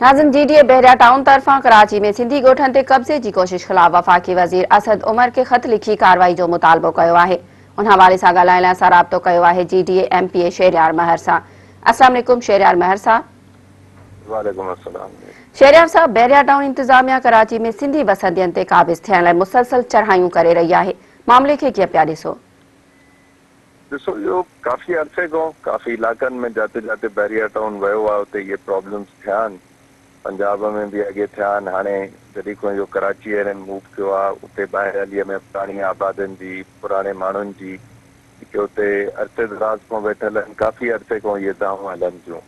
ناظم G D A Bahria town طرفان ڪراچي ۾ سنڌي ڳوٺن تي قبضي جي ڪوشش خلاف وفاقي وزير اسد عمر کي خط لکي ڪارروائي جو مطالبو ڪيو آهي ان حوالي سان ڳالهائڻ لاء اسان رابطو ڪيو آهي G D A M P A Shehryar Mehar سان السلام عليڪم شهريار مهر صاحب. وعليڪم السلام. شهريار صاحب بحريا ٽائون انتظاميا ڪراچي ۾ سنڌي وسندين تي قابض ٿيڻ لاء مسلسل چڙهايون ڪري رهي آهي معاملي کي ڪيئن پيا ڏسو؟ ڏسو اهو ڪافي عرصي کان ڪافي علائقن ۾ جاتي جاتي بحريا ٽائون ويو آهي اتي اهي پرابلمز ٿيا آهن پنجاب ۾ به اڳي ٿيا آهن هاڻي جڏهن کان اهو ڪراچي هنن موو ڪيو آهي اتي ٻاهر علي ۾ پراڻي آبادين جي پراڻي ماڻهن جي جيڪي اتي عرصي دراز کان ويٺل آهن ڪافي عرصي کان اهي دانهون هلن ٿيون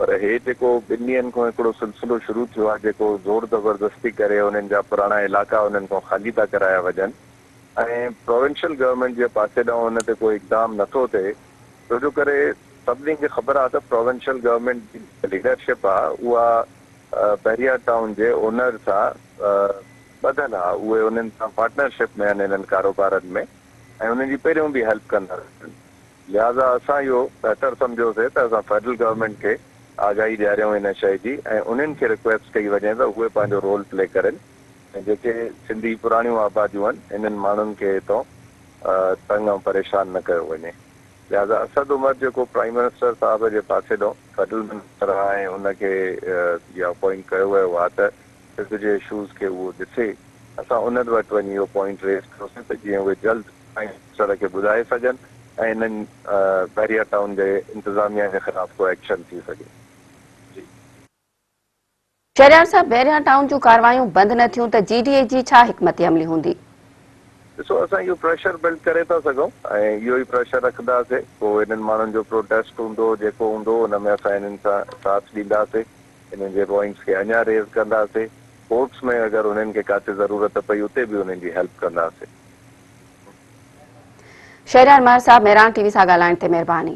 پر هي جيڪو ٻن ڏينهن کان هڪڙو سلسلو شروع ٿيو آهي جيڪو زور زبردستي ڪري انهن جا پراڻا علائقا انهن کان خالي ٿا ڪرايا وڃن ۽ پراونشل گورنمينٽ جي پاسي ڏانهن ان تي ڪو اقدام نٿو ٿئي ڇو جو ڪري سڀني کي خبر آهي ته پراونشل گورنمينٽ جي جيڪا ليڊرشپ آهي اها بحريا ٽائون جي اونر سان ٻڌل آهي اهي انهن سان پارٽنرشپ ۾ آهن انهن ڪاروبارن ۾ ۽ انهن جي پهريون به هيلپ ڪندا رهيا آهن لهٰذا اسان اهو بهتر سمجهيوسي ته اسان فيڊرل گورنمينٽ کي آگاهي ڏياريون ان شيء جي ۽ انهن کي رڪويسٽ ڪئي وڃي ته اهي پنهنجو رول پلي ڪرين ۽ جيڪي سنڌي پراڻيون آباديون آهن، انهن ماڻهن کي هتان تنگ ۽ پريشان نه ڪيو وڃي. لهٰذا اسد عمر جيڪو پرائيم منسٽر صاحب جي پاسي ڏانهن فيڊرل منسٽر آهي ۽ ان کي اهو اپوائنٽ ڪيو ويو آهي ته سنڌ جي اشوز کي اهو ڏسي، اسان انهن وٽ وڃي اهو پوائنٽ ريز ڪيوسين ته جيئن اهي جلد پرائيم منسٽر کي ٻڌائي سگهن ۽ انهن بحريا ٽائون جي انتظاميا جي خلاف ڪو ايڪشن ٿي سگهي. جي. شهريار صاحب بحريا ٽائون جون ڪارروايون بند نه ٿيون ته جي ڊي اي جي ڇا حڪمت عملي هوندي؟ ڏسو اسان اهو پريشر بلڊ ڪري ٿا سگهون ۽ اهو ئي پريشر رکنداسي پوء انهن ماڻهن جو پروٽيسٽ هوندو جيڪو هوندو ان ۾ اسان انهن سان ساٿ ڏينداسي انهن جي پوائنٽس کي اڃا ريز ڪنداسي ڪورٽس ۾ اگر انهن کي ڪاٿي ضرورت پئي اتي به انهن جي هيلپ ڪنداسي. شهريار مهر صاحب مهراڻ ٽي وي سان ڳالهائڻ تي مهرباني.